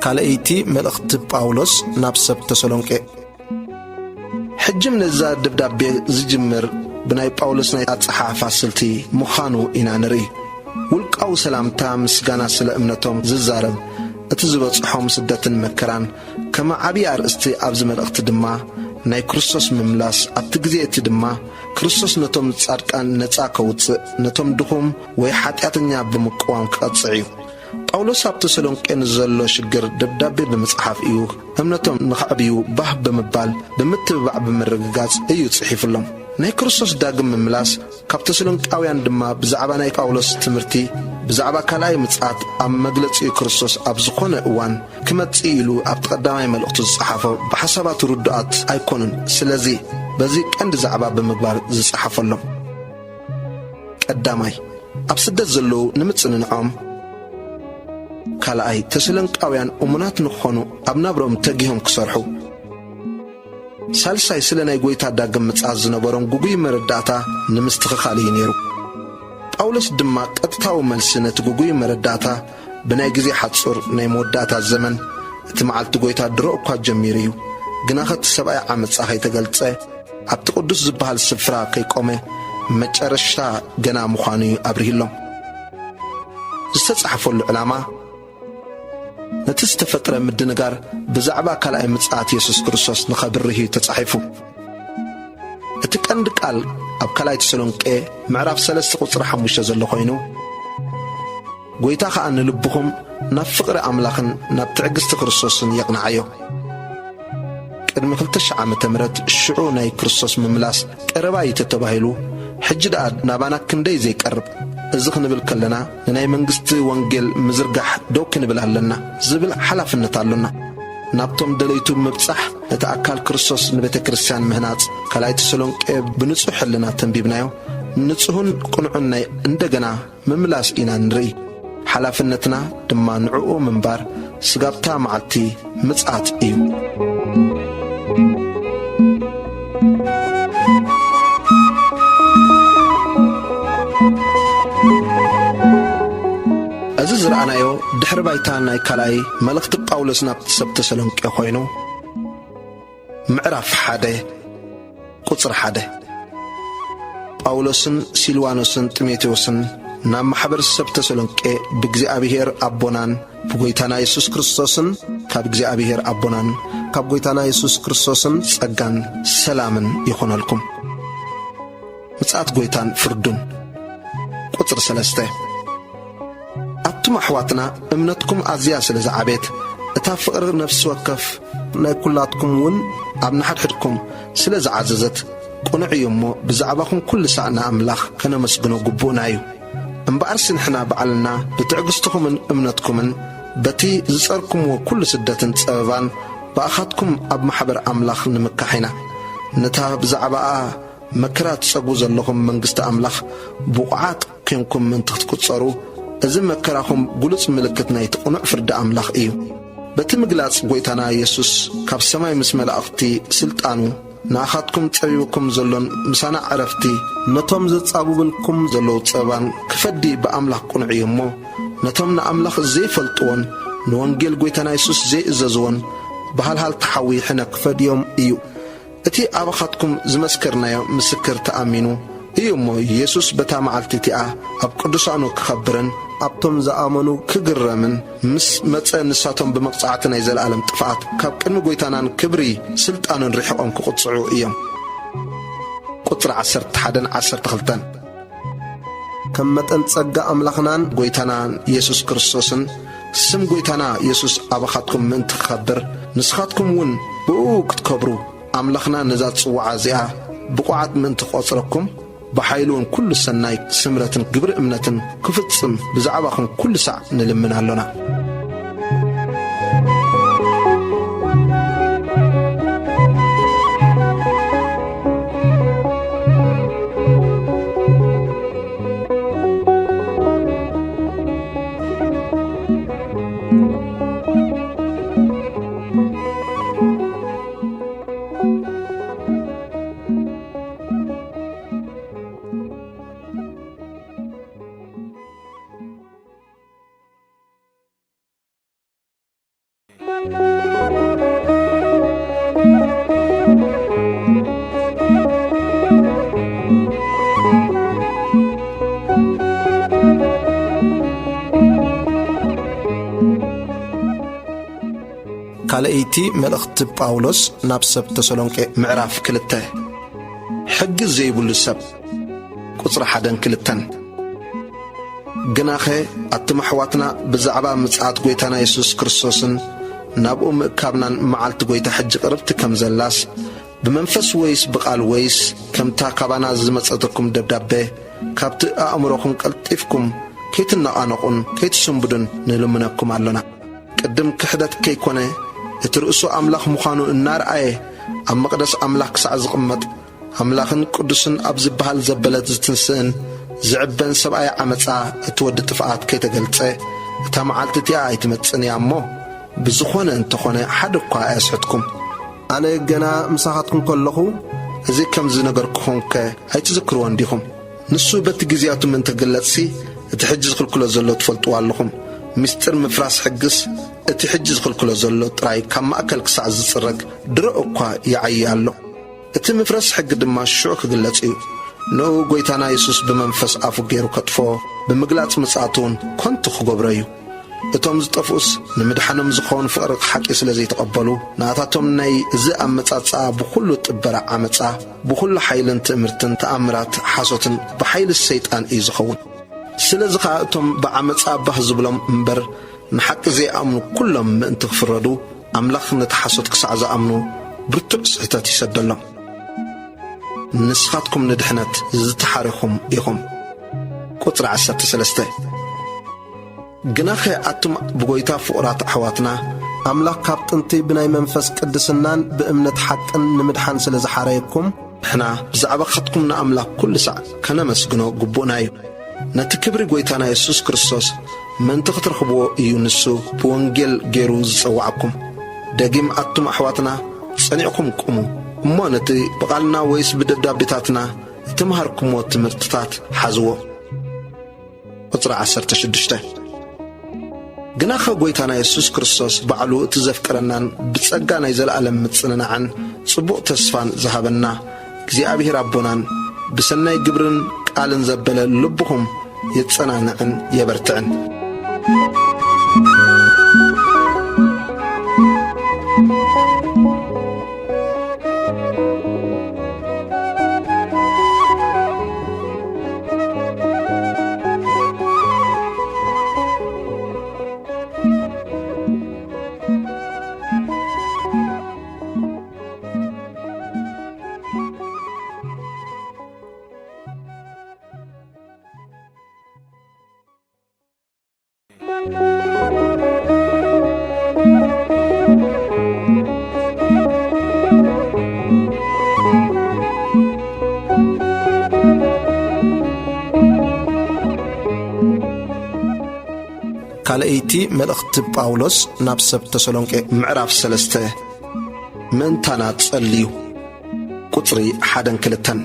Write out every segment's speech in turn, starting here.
ካልኣይቲ መልእኽቲ ጳውሎስ ናብ ሰብ ተሰሎንቄ። ሕጅም ነዛ ደብዳቤ ዝጅምር ብናይ ጳውሎስ ናይ ኣጸሓሕፋ ስልቲ ምዃኑ ኢና ንርኢ። ውልቃዊ ሰላምታ ምስጋና ስለ እምነቶም ዝዛረብ፣ እቲ ዝበጽሖም ስደትን መከራን ከመ ዓብዪ ኣርእስቲ ኣብዚ መልእኽቲ ድማ ናይ ክርስቶስ ምምላስ፣ ኣብቲ ግዜ እቲ ድማ ክርስቶስ ነቶም ጻድቃን ነጻ ከውጽእ፣ ነቶም ድኹም ወይ ሓጢኣተኛ ብምቅዋም ክቐጽዕ እዩ። ጳውሎስ ኣብ ተሰሎንቄ ንዘሎ ሽግር ደብዳቤ ብምጽሓፍ እዩ። እምነቶም ንኸዕብዩ ባህ ብምባል፣ ብምትብባዕ ብምርግጋጽ እዩ ጽሒፉሎም። ናይ ክርስቶስ ዳግም ምምላስ ካብ ተሰሎንቃውያን ድማ ብዛዕባ ናይ ጳውሎስ ትምህርቲ ብዛዕባ ካልኣይ ምጽኣት ኣብ መግለጺኡ ክርስቶስ ኣብ ዝኾነ እዋን ክመጽእ ኢሉ ኣብቲ ቀዳማይ መልእኽቱ ዝጸሓፎ ብሓሳባቱ ርዱኣት ኣይኮኑን። ስለዚ በዚ ቀንዲ ዛዕባ ብምግባር ዝጸሓፈሎም። ቀዳማይ፣ ኣብ ስደት ዘለዉ ንምጽንንዖም። ካልኣይ፣ ተሰሎንቃውያን እሙናት ንክኾኑ ኣብ ናብርኦም ተጊሆም ክሰርሑ። ሳልሳይ፣ ስለ ናይ ጐይታ ዳግም ምጽኣት ዝነበሮም ግጉይ መረዳእታ ንምስትኽኻል እዩ ነይሩ። ጳውሎስ ድማ ቀጥታዊ መልሲ ነቲ ግጉይ መረዳእታ ብናይ ግዜ ሓጹር ናይ መወዳእታ ዘመን፣ እቲ መዓልቲ ጐይታ ድሮ እኳ ጀሚሩ እዩ፣ ግናኸ እቲ ሰብኣይ ዓመጻ ከይተገልጸ፣ ኣብቲ ቅዱስ ዝበሃል ስፍራ ከይቆመ፣ መጨረሽታ ገና ምዃኑ እዩ ኣብሪህሎም። ዝተጻሕፈሉ ዕላማ፣ ነቲ ዝተፈጥረ ምድንጋር ብዛዕባ ካልኣይ ምጽኣት የሱስ ክርስቶስ ንኸብርህ እዩ ተጻሒፉ። እቲ ቀንዲ ቃል ኣብ ካልኣይ ተሰሎንቄ ምዕራፍ ሰለስተ ቁጽሪ ሓሙሽተ ዘሎ ኮይኑ፣ ጐይታ ኸኣ ንልብኹም ናብ ፍቕሪ ኣምላኽን ናብ ትዕግስቲ ክርስቶስን የቕንዓዮ። ቅድሚ ክልተ ሽሕ ዓመተ ምህረት ሽዑ ናይ ክርስቶስ ምምላስ ቀረባ እዩ ተተባሂሉ፣ ሕጂ ደኣ ናባና ክንደይ ዘይቀርብ። እዚ ክንብል ከለና ንናይ መንግስቲ ወንጌል ምዝርጋሕ ደው ክንብል ኣለና ዝብል ሓላፍነት ኣሎና። ናብቶም ደለይቱ ምብጻሕ፣ ነቲ ኣካል ክርስቶስ ንቤተ ክርስቲያን ምህናጽ፣ ካልኣይ ተሰሎንቄ ብንጹሕ ሕልና ተንቢብናዮ፣ ንጹህን ቅኑዕን ናይ እንደገና ምምላስ ኢና ንርኢ። ሓላፍነትና ድማ ንዕኡ ምንባር ስጋብታ መዓልቲ ምጽኣት እዩ። እዚ ዝረኣናዮ ድሕሪ ባይታ ናይ ካልኣይ መልእኽቲ ጳውሎስ ናብቲ ሰብ ተሰሎንቄ ኮይኑ፣ ምዕራፍ ሓደ ቁጽሪ ሓደ። ጳውሎስን ሲልዋኖስን ጢሞቴዎስን ናብ ማሕበር ሰብ ተሰሎንቄ ብእግዚኣብሔር ኣቦናን ብጎይታና የሱስ ክርስቶስን ካብ እግዚኣብሔር ኣቦናን ካብ ጎይታና የሱስ ክርስቶስን ጸጋን ሰላምን ይኹነልኩም። ምጽኣት ጎይታን ፍርዱን። ቁጽሪ ሰለስተ። ኣቱም ኣሕዋትና፣ እምነትኩም ኣዝያ ስለ ዝዓቤት፣ እታ ፍቕሪ ነፍሲ ወከፍ ናይ ኩላትኩም እውን ኣብ ንሓድሕድኩም ስለ ዝዓዘዘት፣ ቅኑዕ እዩ እሞ፣ ብዛዕባኹም ኩሉ ሳዕ ንኣምላኽ ከነመስግኖ ግቡእና እዩ። እምበኣርሲ ንሕና ባዕልና ብትዕግስትኹምን እምነትኩምን በቲ ዝጸርኩምዎ ኩሉ ስደትን ጸበባን ብኣኻትኩም ኣብ ማሕበር ኣምላኽ ንምካሕ ኢና። ነታ ብዛዕባኣ መከራ ትጸግቡ ዘለኹም መንግስቲ ኣምላኽ ብቑዓት ኴንኩም ምእንቲ ክትቁጸሩ፣ እዚ መከራኹም ግሉጽ ምልክት ናይቲ ቅኑዕ ፍርዲ ኣምላኽ እዩ። በቲ ምግላጽ ጐይታና የሱስ ካብ ሰማይ ምስ መላእኽቲ ስልጣኑ ንኣኻትኩም ጸቢቡኩም ዘሎን ምሳና ዕረፍቲ፣ ነቶም ዘጻብብልኩም ዘለዉ ጸበባን ክፈዲ ብኣምላኽ ቅኑዕ እዩ እሞ፣ ነቶም ንኣምላኽ ዘይፈልጥዎን ንወንጌል ጐይታና የሱስ ዘይእዘዝዎን ብሃልሃልቲ ሓዊ ሕነ ክፈድዮም እዩ። እቲ ኣባኻትኩም ዝመስከርናዮ ምስክር ተኣሚኑ እዩ እሞ፣ የሱስ በታ መዓልቲ እቲኣ ኣብ ቅዱሳኑ ክኸብርን፣ ኣብቶም ዝኣመኑ ክግረምን ምስ መጸ፣ ንሳቶም ብመቕጻዕቲ ናይ ዘለኣለም ጥፍኣት ካብ ቅድሚ ጐይታናን ክብሪ ስልጣኑን ርሒቖም ክቕጽዑ እዮም። ቁጽሪ ዓሰርተ ሓደን ዓሰርተ ክልተን። ከም መጠን ጸጋ ኣምላኽናን ጐይታናን የሱስ ክርስቶስን፣ ስም ጐይታና የሱስ ኣባኻትኩም ምእንቲ ክኸብር፣ ንስኻትኩም እውን ብእኡ ክትከብሩ፣ ኣምላኽና ነዛ ጽዋዓ እዚኣ ብቑዓት ምእንቲ ክቖጽረኩም፣ ብሓይሉ እውን ኩሉ ሰናይ ስምረትን ግብሪ እምነትን ክፍጽም ብዛዕባኹም ኩሉ ሳዕ ንልምን ኣሎና። ካልኣይቲ መልእኽቲ ጳውሎስ ናብ ሰብ ተሰሎንቄ ምዕራፍ ክልተ። ሕጊ ዘይብሉ ሰብ። ቁጽሪ ሓደን ክልተን። ግናኸ ኣቱም ኣሕዋትና ብዛዕባ ምጽኣት ጐይታና የሱስ ክርስቶስን ናብኡ ምእካብናን መዓልቲ ጐይታ ሕጂ ቅርብቲ ከም ዘላስ ብመንፈስ ወይስ ብቓል ወይስ ከምታ ካባና ዝመጸትኩም ደብዳቤ ካብቲ ኣእምሮኹም ቀልጢፍኩም ከይትነቓነቑን ከይትስንብዱን ንልምነኩም ኣሎና። ቅድም ክሕደት ከይኮነ እቲ ርእሱ ኣምላኽ ምዃኑ እናርኣየ ኣብ መቕደስ ኣምላኽ ክሳዕ ዝቕመጥ ኣምላኽን ቅዱስን ኣብ ዝበሃል ዘበለት ዝትንስእን ዝዕበን ሰብኣይ ዓመጻ እቲ ወዲ ጥፍኣት ከይተገልጸ እታ መዓልቲ እቲኣ ኣይትመጽእን እያ እሞ ብዝኾነ እንተኾነ ሓደ እኳ ኣየስሕትኩም። ኣነ ገና ምሳኻትኩም ከለኹ እዚ ከም ዝነገርኩኹምከ ኣይትዝክርዎን ዲኹም? ንሱ በቲ ግዜያቱ ምእንቲ ክግለጽሲ እቲ ሕጂ ዝኽልክሎ ዘሎ ትፈልጥዎ ኣለኹም። ምስጢር ምፍራስ ሕግስ እቲ ሕጂ ዝኽልክሎ ዘሎ ጥራይ ካብ ማእከል ክሳዕ ዝጽረግ ድሮ እኳ ይዓዪ ኣሎ። እቲ ምፍረስ ሕጊ ድማ ሽዑ ክግለጽ እዩ። ንኡ ጐይታና የሱስ ብመንፈስ ኣፉ ገይሩ ከጥፍኦ ብምግላጽ ምጽኣቱ እውን ከንቱ ክገብሮ እዩ። እቶም ዝጠፍኡስ ንምድሓኖም ዝኸውን ፍቕሪ ሓቂ ስለ ዘይተቐበሉ፣ ንኣታቶም ናይ እዚ ኣመጻጽኣ ብኹሉ ጥበራ ዓመጻ፣ ብኹሉ ሓይልን ትእምርትን ተኣምራት ሓሶትን ብሓይሊ ሰይጣን እዩ ዝኸውን። ስለዚ ኸኣ እቶም ብዓመጻ ባህ ዝብሎም እምበር ንሓቂ ዘይኣምኑ ኩሎም ምእንቲ ክፍረዱ፣ ኣምላኽ ነቲ ሓሶት ክሳዕ ዝኣምኑ ብርቱዕ ስሕተት ይሰደሎም። ንስኻትኩም ንድሕነት ዝተሓረኹም ኢኹም። ቁጽሪ ዓሰርተ ሰለስተ። ግናኸ ኣቱም ብጐይታ ፍቑራት ኣሕዋትና፣ ኣምላኽ ካብ ጥንቲ ብናይ መንፈስ ቅድስናን ብእምነት ሓቅን ንምድሓን ስለ ዝሓረየኩም፣ ንሕና ብዛዕባኻትኩም ንኣምላኽ ኩሉ ሳዕ ከነመስግኖ ግቡእና እዩ። ነቲ ክብሪ ጐይታና የሱስ ክርስቶስ ምእንቲ ክትረኽብዎ እዩ ንሱ ብወንጌል ገይሩ ዝጸዋዓኩም። ደጊም ኣቱም ኣሕዋትና ጸኒዕኩም ቁሙ፣ እሞ ነቲ ብቓልና ወይስ ብደብዳቤታትና እተምሃርኩምዎ ትምህርትታት ሓዝዎ። ቁጽሪ ዓሰርተ ሽዱሽተ። ግናኸ ጐይታና የሱስ ክርስቶስ ባዕሉ እቲ ዘፍቀረናን ብጸጋ ናይ ዘለኣለም ምጽንናዕን ጽቡቕ ተስፋን ዝሃበና እግዚኣብሔር ኣቦናን ብሰናይ ግብርን ቃልን ዘበለ ልብኹም የጸናንዕን የበርትዕን። ካልኣይቲ መልእኽቲ ጳውሎስ ናብ ሰብ ተሰሎንቄ ምዕራፍ ሰለስተ። ምእንታና ጸልዩ። ቁጽሪ ሓደን ክልተን።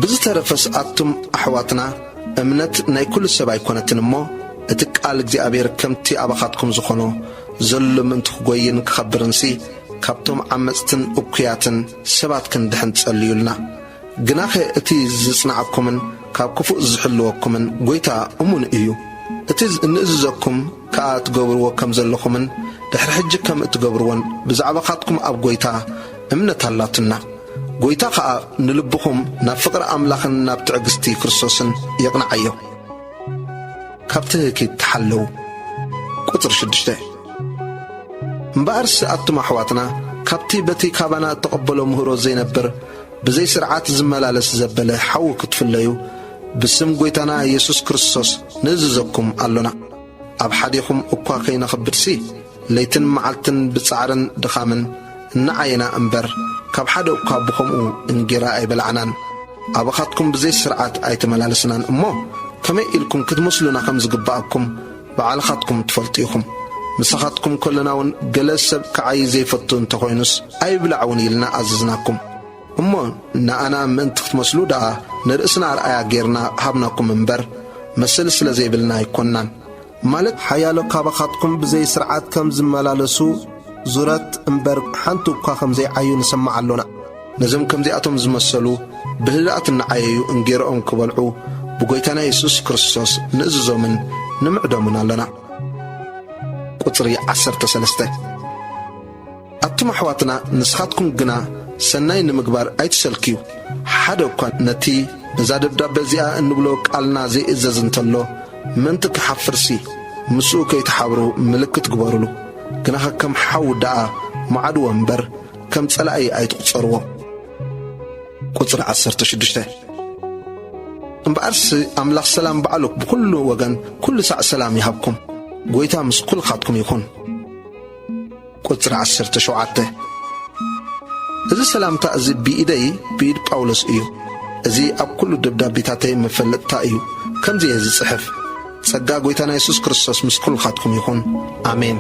ብዝተረፈስ ኣቱም ኣሕዋትና፣ እምነት ናይ ኩሉ ሰብ ኣይኮነትን እሞ፣ እቲ ቃል እግዚኣብሔር ከምቲ ኣባኻትኩም ዝኾኖ ዘሎ ምእንቲ ክጎይን ክኸብርንሲ፣ ካብቶም ዓመጽትን እኩያትን ሰባት ክንድሕን ጸልዩልና። ግናኸ እቲ ዝጽንዓኩምን ካብ ክፉእ ዝሕልወኩምን ጐይታ እሙን እዩ። እቲ ንእዝዘኩም ከኣ ትገብርዎ ከም ዘለኹምን ድሕሪ ሕጂ ከም እትገብርዎን ብዛዕባኻትኩም ኣብ ጐይታ እምነት ኣላትና። ጐይታ ኸኣ ንልብኹም ናብ ፍቕሪ ኣምላኽን ናብ ትዕግስቲ ክርስቶስን የቕንዓዮ። ካብ ትህኪት ተሓለዉ። ቁጽሪ ሽዱሽተ። እምበኣርስ ኣቱም ኣሕዋትና፣ ካብቲ በቲ ካባና እተቐበሎ ምህሮ ዘይነብር፣ ብዘይ ስርዓት ዝመላለስ ዘበለ ሓዉ ክትፍለዩ፣ ብስም ጐይታና የሱስ ክርስቶስ ንእዝዘኩም ኣሎና። ኣብ ሓዴኹም እኳ ከይነኽብድሲ፣ ለይትን መዓልትን ብጻዕርን ድኻምን እናዓየና እምበር፣ ካብ ሓደ እኳ ብኸምኡ እንጌራ ኣይበላዕናን። ኣባኻትኩም ብዘይ ስርዓት ኣይተመላለስናን እሞ፣ ከመይ ኢልኩም ክትመስሉና ከም ዝግብኣኩም ባዕልኻትኩም ትፈልጡ ኢኹም። ምሳኻትኩም ከለና እውን ገለ ሰብ ክዓዪ ዘይፈቱ እንተኾይኑስ ኣይብላዕ እውን ኢልና ኣዘዝናኩም። እሞ ንኣና ምእንቲ ክትመስሉ ደኣ ንርእስና ኣርኣያ ጌርና ሃብናኩም እምበር፣ መሰል ስለ ዘይብልና ኣይኮንናን። ማለት ሓያሎ ካባኻትኩም ብዘይ ስርዓት ከም ዝመላለሱ ዙረት እምበር ሓንቲ እኳ ከም ዘይዓዩ ንሰምዕ ኣሎና። ነዞም ከምዚኣቶም ዝመሰሉ ብህድኣት እናዓየዩ እንጌርኦም ክበልዑ ብጐይታና የሱስ ክርስቶስ ንእዝዞምን ንምዕዶምን ኣሎና። ቁጽሪ ዓሰርተ ሰለስተ። ኣቱም ኣሕዋትና፣ ንስኻትኩም ግና ሰናይ ንምግባር ኣይትሰልክዩ። ሓደ እኳ ነቲ ነዛ ደብዳበ እዚኣ እንብሎ ቃልና ዘይእዘዝ እንተሎ፣ ምእንቲ ክሓፍርሲ፣ ምስኡ ከይትሓብሩ ምልክት ግበሩሉ። ግናኸ ከም ሓው ደኣ መዓድዎ እምበር፣ ከም ጸላኢ ኣይትቑጸርዎ። ቁጽሪ ዓሰርተ ሽዱሽተ። እምበኣርሲ ኣምላኽ ሰላም ባዕሉ ብኹሉ ወገን ኩሉ ሳዕ ሰላም ይሃብኩም። ጐይታ ምስ ኩልኻትኩም ይኹን። ቁጽሪ ዓሰርተ ሸውዓተ። እዚ ሰላምታ እዚ ብኢደይ ብኢድ ጳውሎስ እዩ። እዚ ኣብ ኩሉ ደብዳቤታተይ መፈለጥታ እዩ። ከምዚ እየ ዝጽሕፍ። ጸጋ ጐይታና የሱስ ክርስቶስ ምስ ኩልኻትኩም ይኹን። ኣሜን።